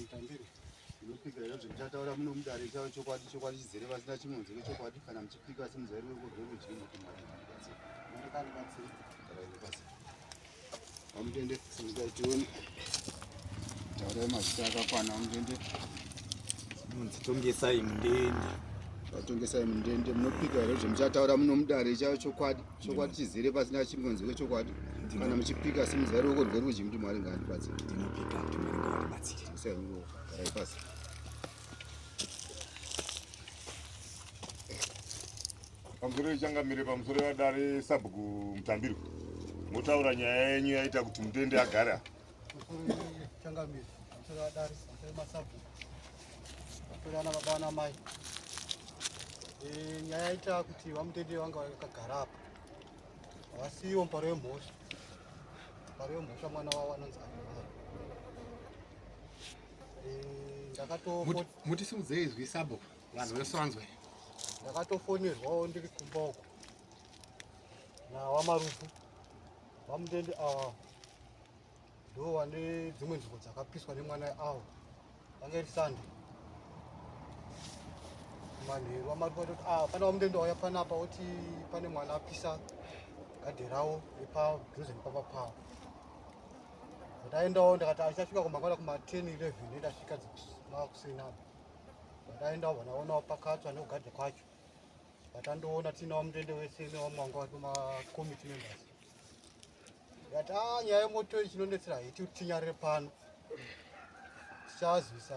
Mutambiri. Ndinopika here kuti muchataura muno mudare chavo chokwadi chokwadi chizere pasina chimonzo chokwadi kana muchipika simudzai ruoko rwerudyi muti Mwari ndibatsire. Mwari kandibatsire. Garai pasi. Vamutende simudzai tione. Taurai mazita akakwana vamutende. Munzi tongesai mundende. Vatongesai mundende munopika here kuti muchataura muno mudare chavo chokwadi chokwadi chizere pasina chimonzo chokwadi kana muchipika simudzai ruoko rwerudyi muti Mwari ngaandibatsire. Ndinopika kuti Mwari ngavandibatsire. Simudzai ruoko. Garai pasi. Pamusoro yechangamire, pamusoro yadare sabhuku Mutambirwa, motaura nyaya yenyu yaita kuti mutende agare apa. Pamusoro yechangamire, pamusoro yadare, pamusoro yemasabhuku, pamusoro yana baba namai. Eh, nyaya yaita kuti vamutende vanga vakagara apa havasiwo muparo wemhosva. Muparo wemhosva mwana wavo anonzi Admire. Eh, ndakato Mutisimudzei izwi sabhuku vanhu vese vanzwe. Ndakatofonerwawo ndiri kumba uko nawamarufu vamutende ava ndo vane dzimwe nzvimbo dzakapiswa nemwana avo vanga iri Sunday manheru. Vamarufu vatoti ah, pana vamutende wauya panapa oti pane mwana apisa gadhe ravo repadhuze nepamba pavo. Ndaendawo ndakati achasvika kumangwana kuma 10 11 ndasvika makuseni apo. Ndaendawo vanaonawo pakatsva nekugadhe kwacho. Vatandoona tiinawo mutende wese nevamwe vanga vari kumacommittee members. Ndikati ah, nyaya yemoto iyi chinonetsera haiti kuti tinyarire pano, tichazivisa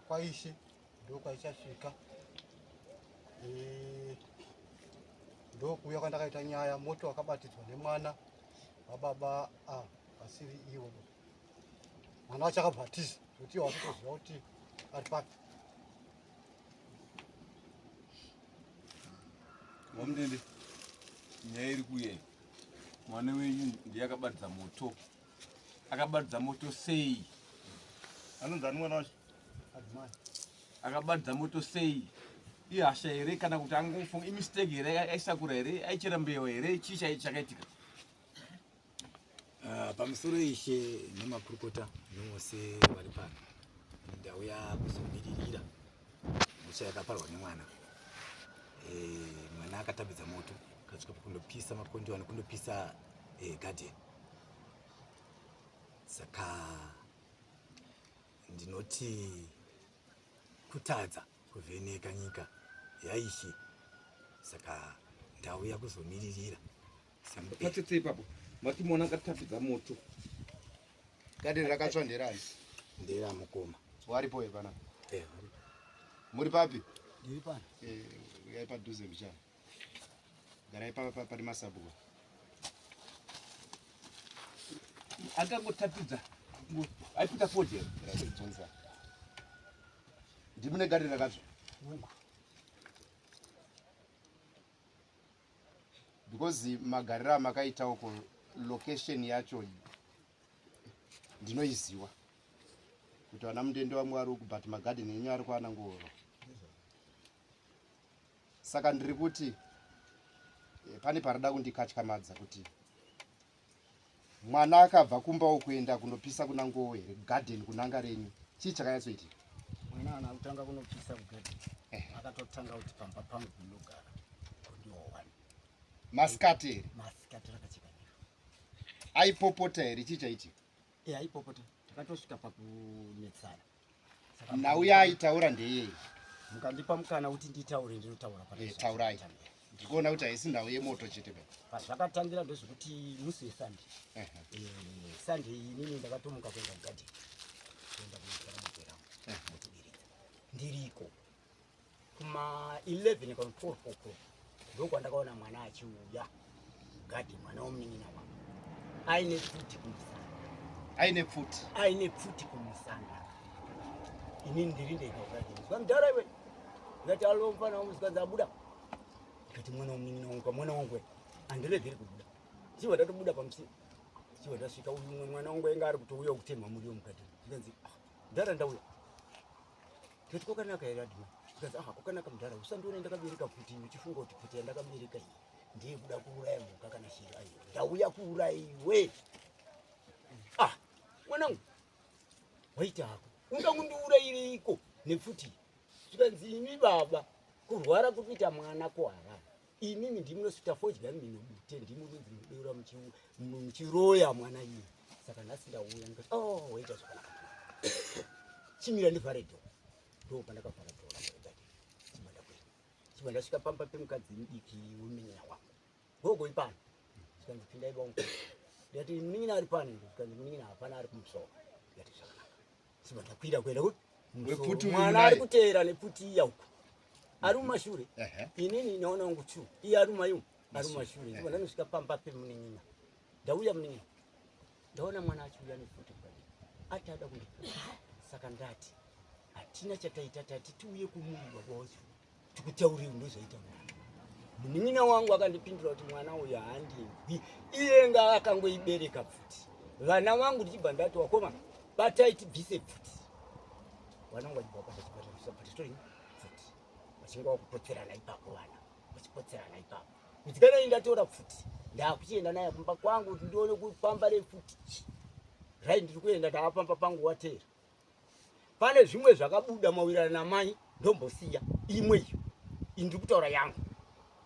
kwaishe ndokwaichasvika. Ndokuuya kwandakaita nyaya, moto wakabatidzwa nemwana wababa vasiri ivo. Mwana wacho akabva atiza zvekuti iwo wasitoziva kuti ari papi. Vamutende, nyaya iri kuuya iyi, mwana wenyu ndiye akabatidza moto. Akabatidza moto sei? Anonzi ani mwana wacho? Admire. Akabatidza moto sei? Ihasha here kana kuti angofunga imistake here? Aisakura here? Aichera mbeu here? Chii chakaitika? Pamusoro ishe nemakurukota nevose vari pano, ndauya kuzomiririra mhosva yakaparwa nemwana. Mwana akatambidza moto akasvika pakundopisa makondiwa nekundopisa garden. Saka ndinoti kutadza kuvheneka nyika yaishe, saka ndauya kuzomiririra. Patsetse ipapo mati mwana akatapidza moto. Gadheni rakatsva nderani? Ndera mukoma. Waripo here panapa? Eh, muri papi? Ndiri pano. Eh, uyai padhuze mbichana. Garai papa pane masabhuku. Akangotapidza aipita fodya. Bvunza. Ndimune gadheni rakatsva? Because magariro amakaita uko, location yacho ndinoiziwa kuti vana mutende vamwe vari uku, but magadheni enyu ari kwana ngoro. Saka ndiri kuti pane parada kundikatyamadza kuti mwana akabva kumba ukuenda kunopisa kuna Ngoo here garden kunanga renyu, chii chakanyatsoitika? Mwana ana kutanga kunopisa kugadheni, akatotanga kuti pamba pangu kunogara kondiowani. Masikati here? Masikati rakacheka nyika. Aipopota here? Chii chaitika? Aipopota, takatosvika pakunetsana. Saka Nhau yaaitaura ndeyei? Mukandipa mukana kuti nditaure, ndinotaura pane Taurai. zvakatangira. Ndiri kuona kuti haisi nhau yemoto chete ba. Pazvakatangira ndezvekuti musi weSunday, Sunday inini ndakatomuka kuenda kugadheni, kuenda kunotora mugwera motoderedza ndiriko kuma 11 kana 12 o'clock ndokwandakaona mwana achiuya kugadheni, mwana womunin'ina wangu aine pfuti kumusana. Aine pfuti? Aine pfuti kumusana. Inini ndiri ndega kugadheni. Zwa mudhara iwe, ndikati alo mufana wangu, zvikanzi abuda. Ndikati mwana womunin'ina wangu, pamwana wangu handiregeri kubuda. Chibva ndatobuda pamusiwo, chibva ndasvika uyu mumwe mwana wangu ainge ari kutouya kutemha muriwo mukati. Zvikanzi ah, mudhara ndauya. Ndikati kwakanaka here Adima? Zvikanzi ah, kwakanaka mudhara, usandione ndakabereka pfuti uchifunga kuti pfuti yandakabereka iyi ndeyekuda kuuraya mhuka kana shiri. Aiwa, ndauya kuuraya iwe. Ah, mwanangu waita hako. Unoda kundiurayireiko nepfuti? Zvikanzi imi baba, kurwara kuri kuita mwana kuHarare. Imimi ndimi munosuta fodya mhino bute, ndimi munonzi munodeura muchiroya mwana iye. Saka nhasi ndauya ndikati, oh, waita zvakanaka. Chimira ndivhare dhoo. Ndoo pandakavhara dhoo rangu regadheni. Chibva ndakwira. Chibva ndasvika pamba pemukadzi mudiki wemunin'ina wangu. Gogo ipano. Zvikanzi pindai bongo. Ndikati munin'ina ari pano. Zvikanzi munin'ina hapana ari kumusoro. Ndikati zvakanaka. Chibva ndakwira kuenda ku Wepfuti uyu mwana naye. ari kuteera nepfuti iya uku. Ari mumashure. Inini naona wangu chu. Iye ari mumayu. Ari mumashure. Chibva ndanosvika pamba pemunin'ina. Ndauya munin'ina. Ndaona mwana achiuya nepfuti kudai. Ati ada kundipa. Saka ndati hatina chataita tati tiuye kumuri baba wacho. Tikutaurire ndozvaita mwana. Munin'ina wangu akandipindura kuti mwana uyu haandinzwi. Iye nga akangoibereka pfuti. Vana vangu ndichibva ndati wakoma batai tibvise pfuti. Vana vangu vachibva vabata chibata chibata chitori pfuti. Vachinge vakupotserana ipapo vana. Vachipotserana ipapo. Kuti kana ini ndatora pfuti ndakuchienda naye kumba kwangu kuti ndione kufamba nepfuti. Rai ndiri kuenda ndakapamba pangu wateera. Pane zvimwe zvakabuda mawirirano namai ndombosiya imwe iyo. Ini ndiri kutaura yangu.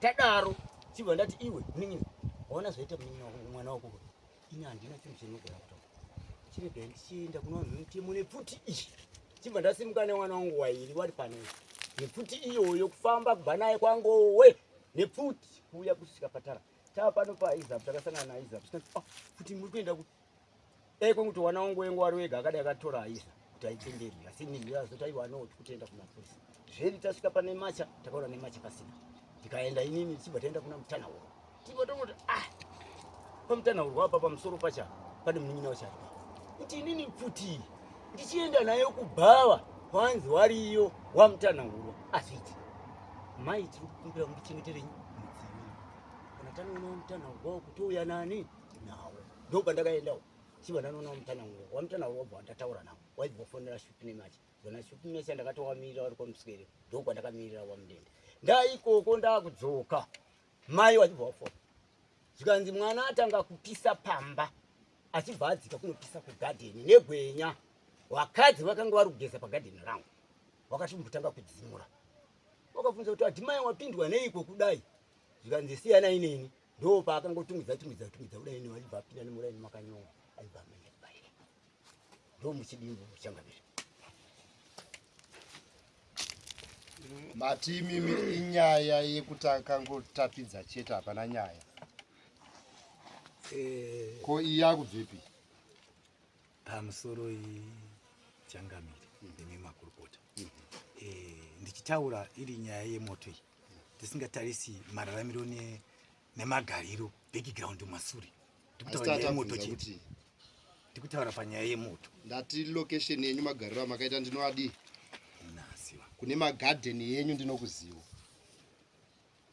Tadaro chibva ndati iwe munin'ina waona zvaita munin'ina wako mwana wako uyu. Ini handina chinhu chandinogona kutaura. Chiregai ndichienda kuna vanhu vemutemo nepfuti iyi. Chibva ndasimuka nemwana wangu wairi wari pano. Nepfuti iyoyo kufamba kubva naye kwangowe nepfuti kuuya kusvika patara. Tava pano paIsaac takasangana naIsaac. Tikati ah pfuti muri kuenda kupi? Dai kwangu kuti wana wangu wengu wari wega akadai akatora aisa kuti aitenderwi asi ini ndazoti aiwa no tikutenda kumapurisa. Zveri tasvika pane macha takaona nemacha pasina. Ndikaenda inini tichibva taenda kuna Mutanhauro. Tichibva tongoti ah paMutanhauro apa pamusoro pacha pane munin'ina wacho aripo. Kuti inini pfuti ndichienda nayo kubhawa kwanzi wariyo waMutanhauro azviiti. Mai tiri kukumbira mundichengeterenyi mudzimu. Kana tanoona waMutanhauro kutouya nani nawo. Ndopandakaendawo. Chibva ndanoona waMutanhauro. WaMutanhauro wabva ndataura nawo. Waibva wafonera Shupi nemacha. Zona Shupi nemacha ndakatowamirira vari kwaMuswere. Ndokwandakamirira waMudende. Ndaikoko ndakudzoka. Mai wachibva wafona. Zvikanzi mwana atanga kupisa pamba. Achibva adzika kunopisa kugadheni negwenya. Vakadzi vakanga vari kugeza pagadheni rangu. Vakatombotanga kudzimura. Vakabvunza kuti adhimai wapindwa neiko kudai? Zvikanzi siyanai neni. Ndo paakangotungidza tungidza tungidza kudai ne vachibva apinda nemuraini makanyonga aibva amenya kubaira. Ndo muchidimbu changamire. Mati imimi inyaya yekuti akangotapidza chete hapana nyaya. Ko iyi yakubvepi? Pamusoro changamire ndimi makurukota. Ndichitaura iri nyaya yemoto iyi tisingatarisi mararamiro nemagariro background masure. Ndikutaura nyaya yemoto chete. Ndikutaura panyaya yemoto. Ndati location yenyu magariro amakaita ndinoadii? Naziva. Kune magarden yenyu ndinokuziva.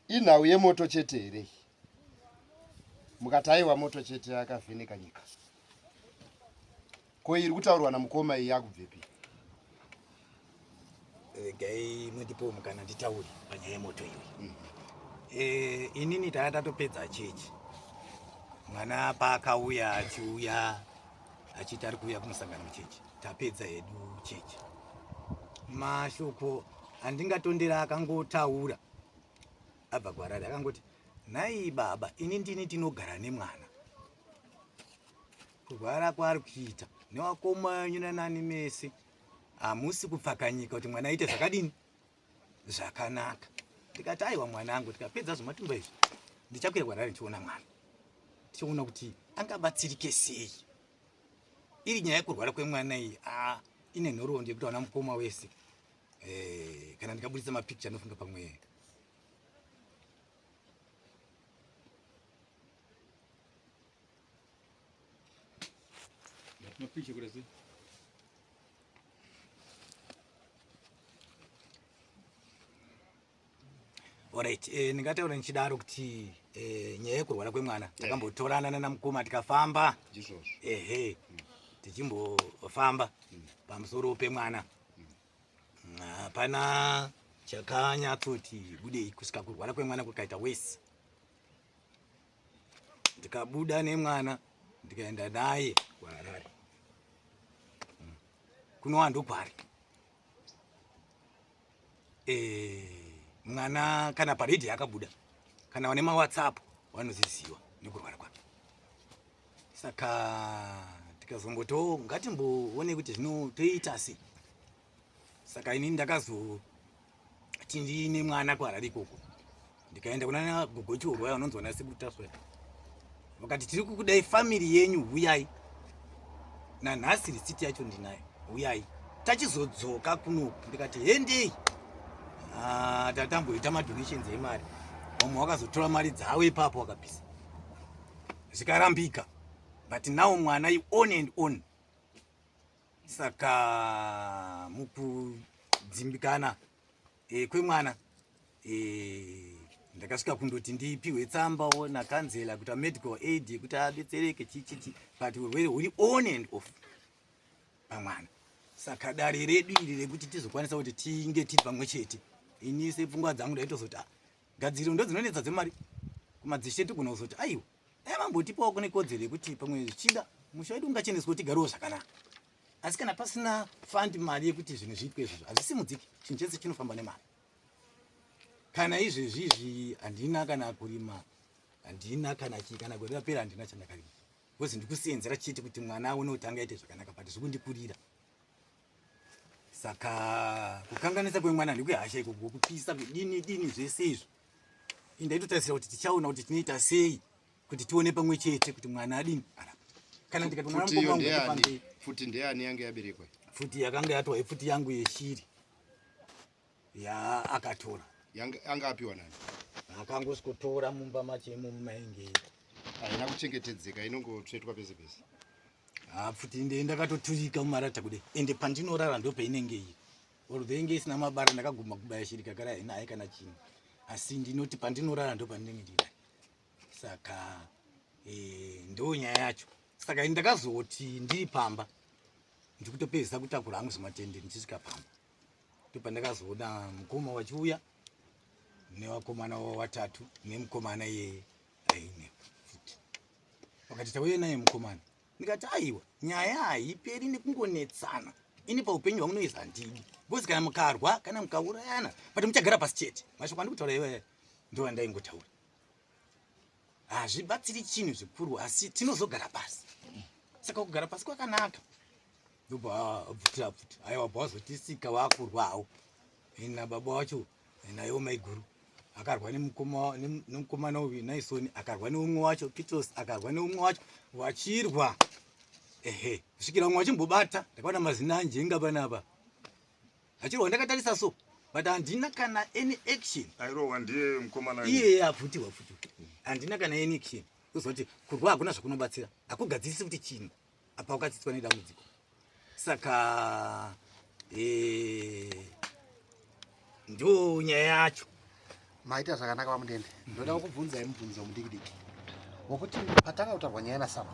Inhau yemoto chete here? Mukati aiwa moto chete akavheneka nyika. Ko iri kutaurwa namukoma iyi yakubvepi? Regai mundipewo mukana nditaure panyaya yemoto iyoyi. Inini tanga tatopedza chechi. Mwana paakauya achiuya achiti ari kuuya kumusangano muchechi. Tapedza hedu chechi. Mashoko andingatondera akangotaura abva kuHarare akangoti nhai baba ini ndini tinogara nemwana. Kurwara kwaari kuita newakoma wenyu nanani mese hamusi kupfakanyika kuti mwana aite zvakadini zvakanaka. Ndikati aiwa mwanangu, tikapedza zvematumba izvi ndichakuya kuHarare ndichiona mwana, tichiona kuti angabatsirike sei. Iri nyaya yekurwara kwemwana iyi ine nhoroondo yekuti vana mukoma wese kana ndikabudisa mapicture anofunga pamwe Mapicha kule si. Alright, ndingataura ndichidaro kuti nyaya yekurwara kwemwana takambotorana nana mukoma tikafamba. Ndizvozvo. Ehe. Tichimbofamba pamusoro pemwana. Hapana chakanyatsoti budei kusvika kurwara kwemwana kukaita wese. Ndikabuda nemwana ndikaenda naye kuHarare. Kunova ndokwari e, mwana kana paredhiyo akabuda kana vane mawhatsapp vanozviziva nekurwara kwake. Saka tikazombotiwo ngatimboone kuti zvino toita sei. Saka inini ndakazoti ndine mwana kuHarare ikoko, ndikaenda kuna gogo Chiurwa vanonzi vana sekuru Taswera, vakati tiri kukudai family yenyu, huyai. Nanhasi risiti yacho ndinayo, huyai. Tachizodzoka kunoku ndikati hendei. Ah, tatamboita madonations emari, vamwe vakazotora mari dzavo ipapo vakabvisa, zvikarambika. But now mwana i on and on. Saka mukudzimbikana kwemwana ndakasvika kundoti ndipiwe tsambawo nakanzela kuti medical aid yekuti abetsereke chichichi, but urwere huri on and off pamwana. Saka dare redu iri rekuti tizokwanisa kuti tinge tiri pamwe chete, ini sepfungwa dzangu ndaitozoti ah, gadziriro ndo dzinonetsa dzemari kumadzishe, tigona kuzoti aiwa, dai mambotipawo kune kodzero yekuti pamwe zvichida musha wedu ungacheneswa tigarewo zvakanaka. Asi kana pasina fund, mari yekuti zvinhu zviitwe izvozvo hazvisimudziki. Chinhu chese chinofamba nemari. Kana izvezvi izvi handina kana kurima, handina kana chii, kana gore rapera handina chandakarima, because ndikusenzera chete kuti mwana aone kuti angaite zvakanaka, but zvikundikurira. Saka kukanganisa kwemwana ndekuhasha ikoko, kupisa, kudini dini, zvese izvo. Indaitotarisira kuti tichaona kuti tinoita sei kuti tione pamwe chete kuti mwana adini arapa. Kana ndikati mwana Pfuti iyo mukoma wangu ndeyani? ngatifambei. Pfuti ndeyani yange yaberekwa? Pfuti yakanga yatwa ipfuti yangu yeshiri ya akatora. Anga apiwa nani? Akangosvikotora mumba macho imomo mainge. Haina kuchengetedzeka, inongotsvetwa pese pese. Ha, pfuti nde ndakatoturika mumarata kudai, ende pandinorara ndo painenge iri. Although inge isina mabara, ndakaguma kubaya shiri kakara, haina hayi kana chinhu, asi ndinoti pandinorara ndo pandinenge ndinayo. Saka ndo nyaya yacho. Saka ini ndakazoti ndiri pamba ndikutopedzisa kutakura hangu zvimatende, ndichisvika pamba ndopandakazoona mukoma wachiuya nevakomana wavo vatatu nemukomana iyeye aine futi. Vakati tauye naye mukomana, ndikati aiwa, nyaya haiperi nekungonetsana. Ini paupenyu hwangu noise handidi, because kana mukarwa kana mukaurayana, but muchagara pasi chete. Mashoko andikutaura iwaya ndo andaingotaura, hazvibatsiri chinhu zvikuru, asi tinozogara pasi. Saka kugara pasi kwakanaka. Ndobva abvutira pfuti, aiwa, bva wazotisika wakurwa hawo na baba wacho naiwo maiguru akarwa nemukomana uyu Naisoni, akarwa neumwe wacho Petros, akarwa neumwe wacho, vachirwa ehe kusvikira umwe wachimbobata. Ndakaona mazina anjenga panapa achirwa, ndakatarisa so, but handina kana any action. Airohwa ndiye mukomana? Iyeye abvutiwa pfuti, handina kana any action. Kuzoti kurwa hakuna zvakunobatsira, hakugadzirisi kuti chinhu apa wakatsitswa nedambudziko. Saka ndo nyaya yacho. Maita zvakanaka, vaMudende. Ndoda kukubvunzai mubvunzo mudiki diki wokuti patanga kutaurwa nyaya nasapo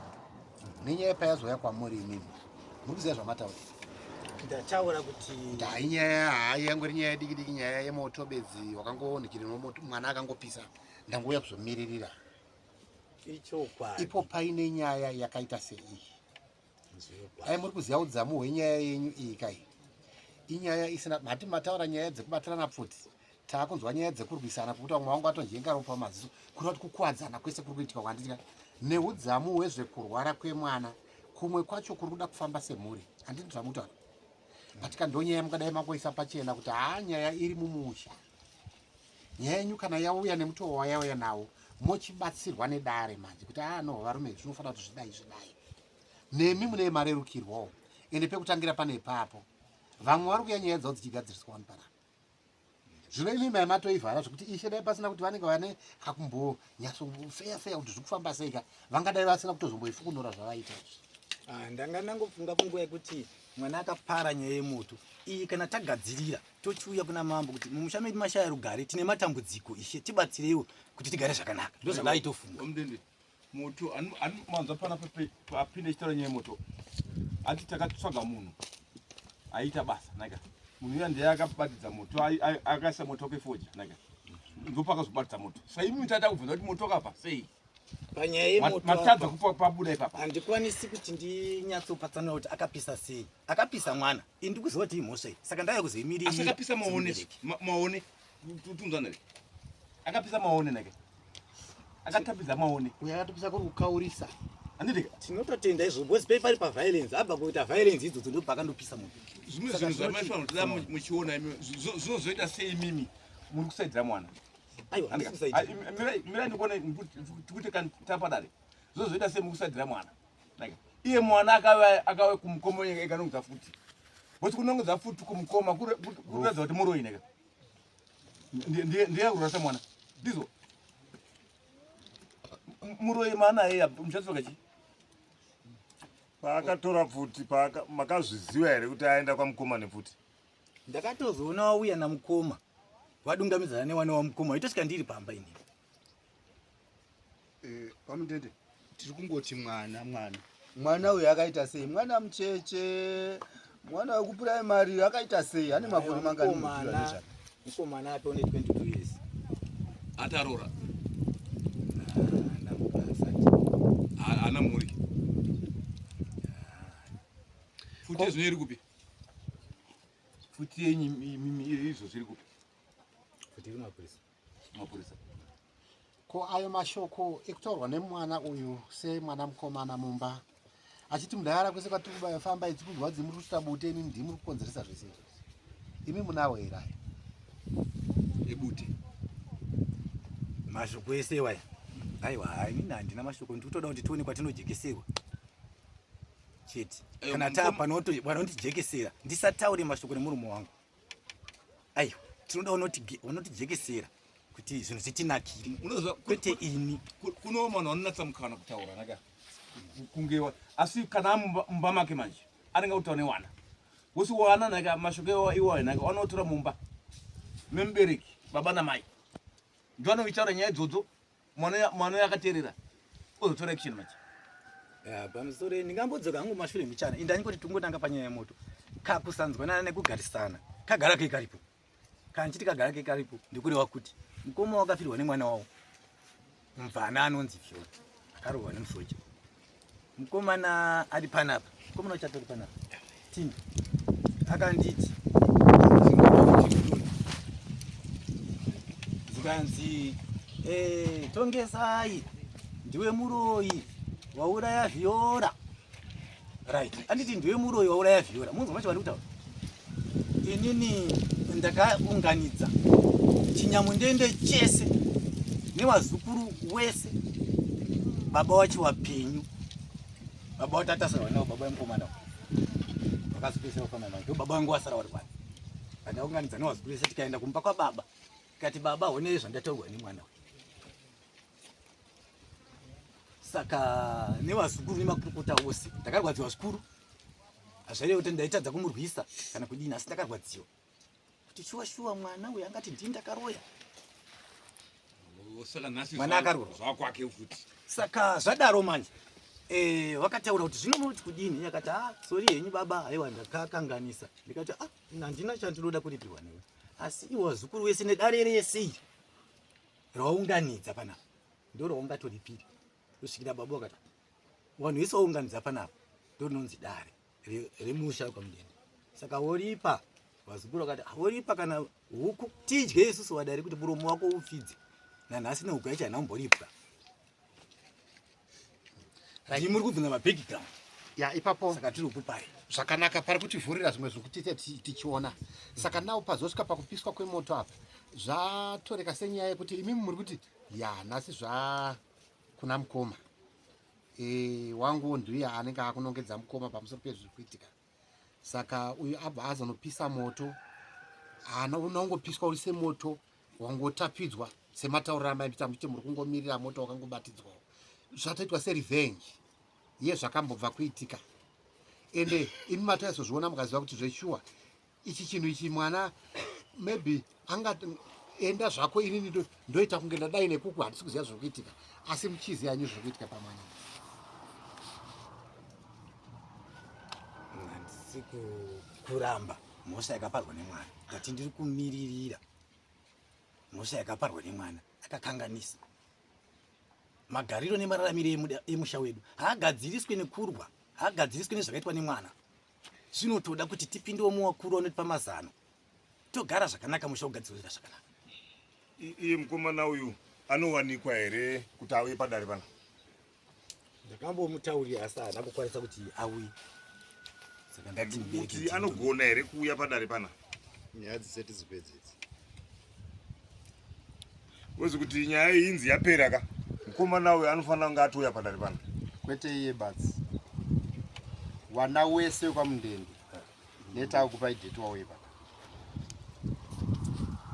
nenyaya payazouya kwamuri imimi, muri kuziva zvamataura? Ndataura kuti Ndai nyaya hayi yangori nyaya diki diki, nyaya yemoto bedzi wakangoonekere nomoto, mwana akangopisa, ndangouya kuzomiririra. Ichokwadi. Ipo paine nyaya yakaita seiyi, dai muri kuziva udzamu hwenyaya yenyu iyi kai. Inyaya isina mati mataura nyaya dzekubatirana pfuti, taakunzwa nyaya dzekurwisana kwekuti vamwe vangu vatonjenga ropa maziso, kureva kuti kukuwadzana kwese kuri kuitika kwandika neudzamu hwezvekurwara kwemwana, kumwe kwacho kuri kuda kufamba semhuri. Handiti zvamutaura? But kandonyaya mukadai mangoisa pachena kuti haa, nyaya iri mumusha, nyaya yenyu kana yauya nemutoo wayauya nawo, mochibatsirwa nedare manje kuti aa no, varume, zvinofanira kuti zvidai zvidai, nemi mune marerukirwawo. Ende pekutangira pane ipapo, vamwe vari kuya nyaya dzavo dzichigadziriswa wani panapa. Zvino imi mai matoivhara zvekuti ishe dai pasina kuti vanenge vane kakumbonyatsofeya feya kuti zviri kufamba sei ka, vangadai vasina kutozomboifukunura zvavaita izvi. Ah, ndanga ndangofunga pfungwa yekuti mwana akapara nyaya yemoto iyi, kana tagadzirira tochiuya kuna mambo kuti mumusha medu mashaya rugare, tine matambudziko, ishe tibatsireiwo kuti tigare zvakanaka. Ndo zvandaitofunga. Mudende, moto manzwa pana papinda ichitaura nyaya yemoto, ati takatsvaga munhu aiita basa naka munhu uya ndiye akabatidza moto, akaisa moto wake foja naka, ndopakazobatidza moto. Saka imi tata kubvunza kuti moto wakabva sei? Panyaya yemoto Matadza kupa pabuda ipapa. Handikwanisi kuti ndinyatsopatsanura kuti akapisa sei. Akapisa mwana. Ini ndikuziva kuti imhosva iyi. Saka ndauya kuzoimirira. Asi akapisa maone. Maone. Tunzana. Akapisa maone nake. Akatapidza maone. Uyo akatopisa kuri kukaurisa. Handiti? Tinototenda izvo because pei pari paviolence. Abva kuita violence idzodzo ndobva akandopisa munhu. Zvimwe zvinhu zvamaifanira kuti muchiona imi zvinozoita sei imimi muri kusaidzira mwana. Aiwa, handisi kusaidzira. Mirai ndikuone tikuite tapadare. Zvinozoita sei muri kusaidzira mwana. Like iye mwana akave akave kumukoma ekanongedza futi. Because kunongedza futi kumukoma kuratidza kuti muroyi neka. Ndiye kurasa mwana. Ndizvo. Muroyi mwana iye muchatsoka chii? Paakatora pfuti paaka makazviziva here kuti aenda kwamukoma nepfuti? Ndakatozoona wauya namukoma vadungamidzana newana wamukoma waitosvika ndiri pamba ini. Eh, pamutende tiri kungoti mwana mwana mwana uyu akaita sei mwana mucheche mwana wekupuraimari akaita sei ane makore mangani Mukomana atone 22 years. Atarora. Ana mhuri. Futi zvino iri kupi? Futi yenyu izvo zviri kupi? Futi iri mapurisa. Mapurisa. Ko ayo mashoko ekutaurwa nemwana uyu semwana mukomana mumba achiti mudhara kwese kwatiri kufamba idzi kunzwa dzi muri kuita bute imi ndimi muri kukonzeresa zvese izvozvi imi munawo here ayo ebute mashoko ese iwaya aiwa hai inini handina mashoko ndikutoda kuti tione kwatinojekeserwa chete kana taa panotijekesera ndisataure mashoko nemurume wangu aiwa tinoda unotijekesera kuti zvinhu zvitinakire kwete ini kuno vanhu vanonatsa mukana kutaura naka kunge asi kana mumba make manje anenge akutaura newana wose wana naka mashoko iwayo naka wanotora mumba memubereki baba namai ndiwo anoitaura nyaya idzodzo mwana yakaterera ozotora action manje. Ya, pamusoro ndingambodzoka hangu mashure mbichana indani kuti tingotanga panyaya yemoto kakusanzwanana nekugarisana kagara kei karipo kana ndichiti kagara kei karipo ndikureva kuti mukoma wakafirwa nemwana wavo mvana anonzi Fiona akarohwa nemusoja mukomana ari panapa mukomana uchatori panapa Tindo akanditi zikanzi eh, tongesai ndiwe muroyi wauraya Viola right anditi ndiwe muroyi wauraya Viola munzwa macho vari kutaura inini ndakaunganidza chinyamundende chese nevazukuru wese baba wacho wapenyu baba watatasarwa navo baba vemukomana vakazopedzisira kufamba navo ndo baba vangu vasara vari kwani andaunganidza nevazukuru vese tikaenda kumba kwababa tikati baba honei zvandataurwa nemwana uyu saka nevazukuru nemakurukota ose ndakarwadziwa zvikuru hazvaireva kuti ndaitadza kumurwisa kana kudini asi ndakarwadziwa kuti shuwa shuwa mwana uyu angati ndini ndakaroya Saka nhasi Mwana akaroorwa. zvakwake futi. Saka zvadaro manje eh, vakataura kuti zvino munoti kudini akati ah, sori henyu baba haiwa ndakakanganisa ndikati ah, handina chandinoda kuripirwa newe asi iwe vazukuru wese nedare rese iri raunganidza panapa ndo raungatoripiri kusvikira baba vakati vanhu vese vaunganidza panapa ndo rinonzi dare remusha kwamudende saka woripa vazukuru vakati ah, woripa kana huku tidye isusu wadare kuti muromo wako upfidze nanhasi nehuku yacho haina kumboripwa ndimi muri kubvunza mabackground ya ipapo saka tiri kukupai zvakanaka pari kutivhurira zvimwe zvekuti tichiona saka now pazosvika pakupiswa kwemoto apa zvatoreka senyaya yekuti imimi muri kuti ya nhasi zva kuna mukoma e, wangu ndiye anenge akunongedza mukoma pamusoro pezviri kuitika saka uyu abva azonopisa moto haana unongopiswa uri semoto wangotapidzwa sematauriro amaita muchiti muri kungomirira moto wakangobatidzwawo zvatoitwa serevenge yezvakambobva kuitika ende imi matoyazozviona mukaziva kuti zveshuwa ichi chinhu ichi mwana maybe anga enda zvako inini ndoita kunge ndadai nekuku handisi kuziva zviri kuitika asi muchiziva nyu zviri kuitika pamwana handisi kuramba mhosva yakaparwa nemwana ndati ndiri kumiririra mhosva yakaparwa nemwana akakanganisa. Magariro nemararamiro emusha wedu haagadziriswe nekurwa, haagadziriswe nezvakaitwa nemwana. Zvinotoda kuti tipindewo muwakuru vanotipa mazano, togara zvakanaka, musha ugadzirira zvakanaka. Iye mukomana uyu anowanikwa here kuti auye padare pano? Ndakambomutaurira asi haana kukwanisa kuti auye. Saka ndati mubereki Kuti anogona here kuuya padare pana? Nyaya dzisati dzipedze idzi. Wezi kuti nyaya iyi inzi yapera ka, mukomana uyu anofanira kunge atouya padare pano. Kwete iye badzi. Wana wese wekwaMundende netakupai date wauye pano.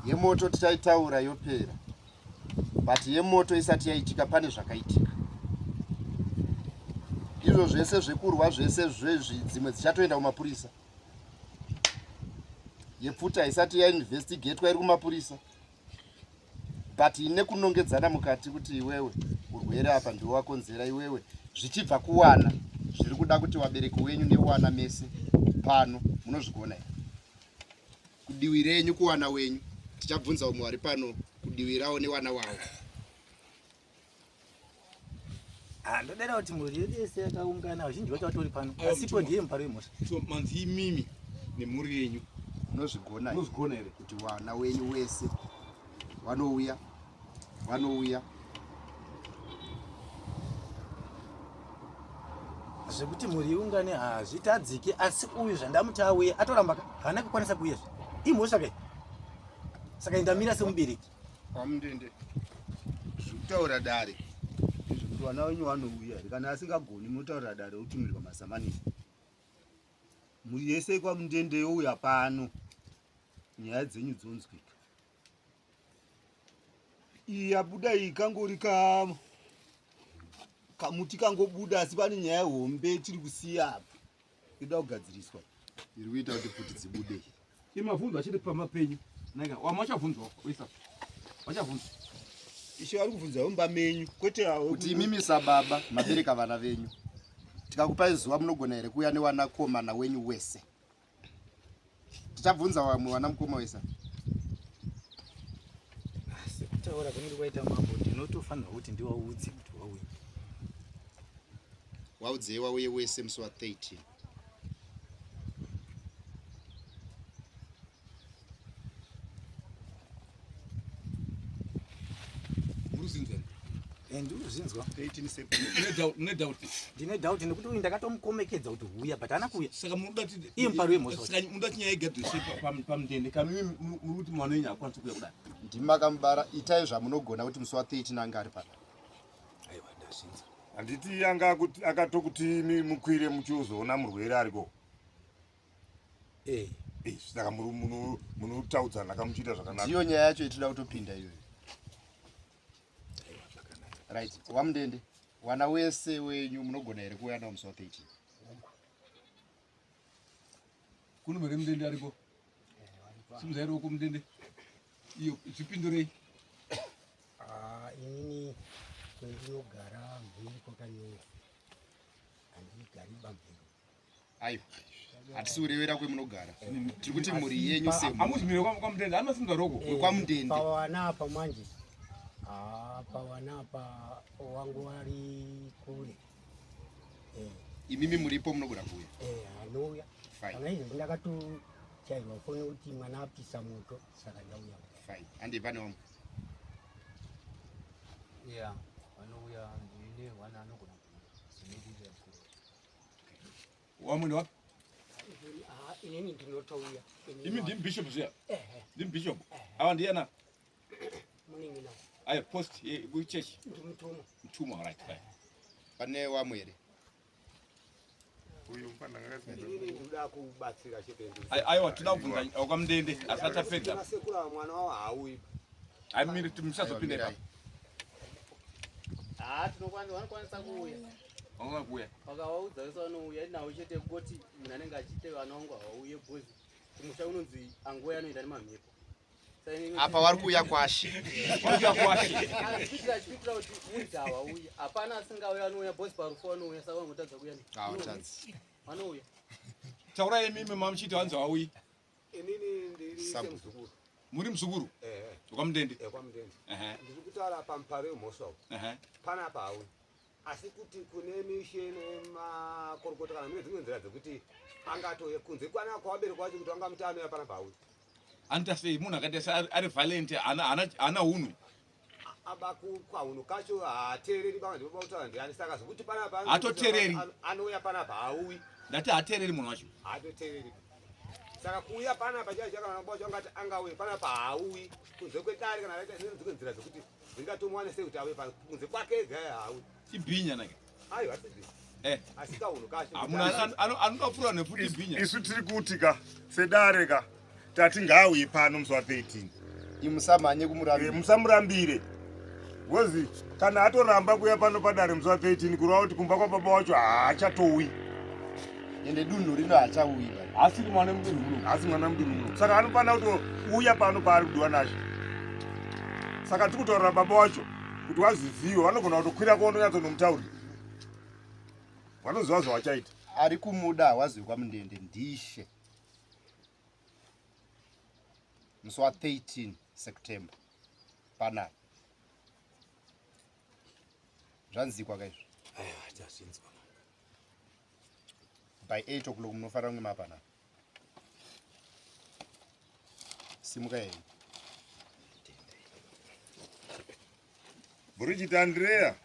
Yemoto tichaitaura yopera. But yemoto isati yaitika pane zvakaitika. Izvo zvese zvekurwa zvese zvezvi dzimwe dzichatoenda kumapurisa. Yepfuti haisati yainvestigatwa iri kumapurisa. But ine kunongedzana mukati kuti iwewe urwere apa ndiwe wakonzera iwewe zvichibva kuwana zviri kuda kuti wabereki wenyu newana mese pano munozvigona here? Kudiwi renyu kuwana wenyu tichabvunza umwe wari pano kudiwi rawo newana wawo. Ah, ndodera kuti mhuri yedu yese yakaungana, vazhinji vacho vatori pano, asipo ndiye mupari wemhosva. So manzi imimi nemhuri yenyu munozvigona here? Munozvigona here? Kuti wana wenyu wese vanouya vanouya Zvekuti mhuri iungane hazvitadziki, asi uyu zvandamuti auye atoramba ka, haana kukwanisa kuuya zve. Imhosva kai? Saka ndamira semubereki. Kwamundende zvekutaura dare ndezvekuti vana venyu vanouya here? Kana asingagoni munotaurira dare otumirwa masamanisi. Mhuri yese kwamundende youya pano, nyaya dzenyu dzonzwika. Iyi yabuda iyi kangori ka kamuti kangobuda, asi pane nyaya hombe tiri kusiya apa inoda kugadziriswa. Iri kuita kuti pfuti dzibude. Imavhunzo achiri pamba penyu. Nanga wamwe vachavhunzwa wisa. Vachavhunzwa. Ishe vari kubvunza mumba menyu kwete avo. Kuti imimi sababa mabereka vana venyu. Tikakupai zuva munogona here kuuya newanakomana wenyu wese? Tichabvunza vamwe vana mukoma wese. Sekutaura kunenge kwaita mambo, ndinotofanirwa kuti ndiwaudze kuti wauye. Waudzei wauye wese musi wa 13. Muri kuzvinzwa? Eh, ndiri kuzvinzwa. 13 September. Mune doubt, mune doubt. Ndine doubt nekuti uyu ndakatomukomekedza kuti huya, but haana kuuya. Saka munoda kuti Iye mupari wemhosva. Saka munoda kuti nyaya igadziriswe pamundende kana imi muri kuti mwana wenyu haakwanisi kuuya kudai. Ndimi makamubara, itai zvamunogona kuti musi wa 13 ange ari pano. Aiwa, ndazvinzwa. Handiti anga akatokuti imi mukwire muchizoona murwere ariko? Eh. Eh, saka munotaudzana kamuchiita zvakanaka. Ndiyo nyaya yacho yetinoda kutopinda iyoyo. Right, waMundende, wana wese wenyu munogona here kuuya nawo musi wa 13? Kuno mere Mundende aripo. Simudzai ruoko Mundende. Iyo zvipindurei. Ah, inini kwendinogara mhiri kwakanyorwa, handigari pamhiri. Aiwa, hatisi kurevera kwemunogara, tiri kuti mhuri yenyu semhuri. Hamuzi mhiri kwaMundende, anosimudza ruoko. KwaMundende. Pawana apa manje, ah, pawana apa wangu wari kure. Imimi muripo munogona kuuya? Eh, anouya. Fine. Kana izvo ndakatochairwa foni kuti mwana apisa moto, saka ndauya. Fine. Handi pane wamwe. Yeah, vanouya, ndine wana anogona kuuya. Zvinodira mukuru. Wamwe wapi? Ah, inini ndinotouya. Imi ndimi bishop zviya? Ehe. Ndimi bishop. Ava ndiyana? Munin'ina. Ayo post kuchurch. Ndimutumwa. Mutumwa, right, right. Pane wamwe here? Uyu mufana akasimba. Inini ndinoda kubatsira chete. Aiwa, toda kubvunza kwaMundende asati apedza. Sekuru ava mwana wavo haauyi. Ai miri muchazopinda ipapo. Ah, tinokwanisa, vanokwanisa kuuya. Vanokwanisa kuuya. Vakavaudza vese vanouya, nawo chete kungoti munhu anenge achite vana vangu havauye because kumusha unonzi anguva anoenda nemamhepo. Apa vari kuuya kwashe. Vari kuuya kwashe. Achipitira achipitira kuti munzi havauyi. Hapana asingauyi anouya boss parufu vanouya, saka vangotadza kuuya. Havatadzi. Vanouya. Taurai imimi mamuchiti vanzi havauyi. Inini ndiri Sabhuku. semuzukuru. Muri muzukuru? Eh. Kwamutende. Eh, kwaMutende. Ndiri kutaura pamuparo wemhosva uyu. Panapa hauyi. Asi kuti kune mishe nemakorokota kana mune dzimwe nzira dzekuti angatouya kunze kwana kwavabereki wacho kuti vangamuti anouya panapa hauyi. Anoita sei munhu akaita se ari violent haana hunhu. Aba kahunhu kacho haateereri baba ndipo pautaura ndiani saka zvekuti panapa hatoteereri anouya panapa hauyi. Ndati haateereri munhu wacho. Hatoteereri. Saka kuuya panapa chaicho chakana baba changati angauye panapa haauyi kunze kwedare kana akaita dzimwe nzira dzekuti dzingatomuwane sei kuti auye pano kunze kwake ega haauyi. Ibhinya nake. Aiwa asi bhinya. Eh. Asi kaunhu kacho. Ah, munhu anoda kupfura nepfuti ibhinya. Isu tiri kuti ka sedare ka tati ngaauye pano musi wa 13. Imusamhanye kumurambira. Eh, musamurambire. Ngozi kana atoramba kuya pano padare musi wa 13 kureva kuti kumba kwababa wacho haachatouyi. Ende dunhu rino haachauyi. Haasiri mwana mudunhu muno. Haasi mwana mudunhu muno. Saka anofanira kutouya pano paari kudiwa nashe. Saka tiri kutaurira baba wacho kuti wazvizive vanogona kutokwira kuondonyatsonomutaurira. Vanoziva zvawachaita. Ari kumuda hawazivi kwaMundende ndishe. Musi wa 13 September panapa. Zvanzikwa kaizvo. Aiwa tazvinzwa. By 8 o'clock munofanira kunge mapanapa. Simuka henyu. Bridget Andrea.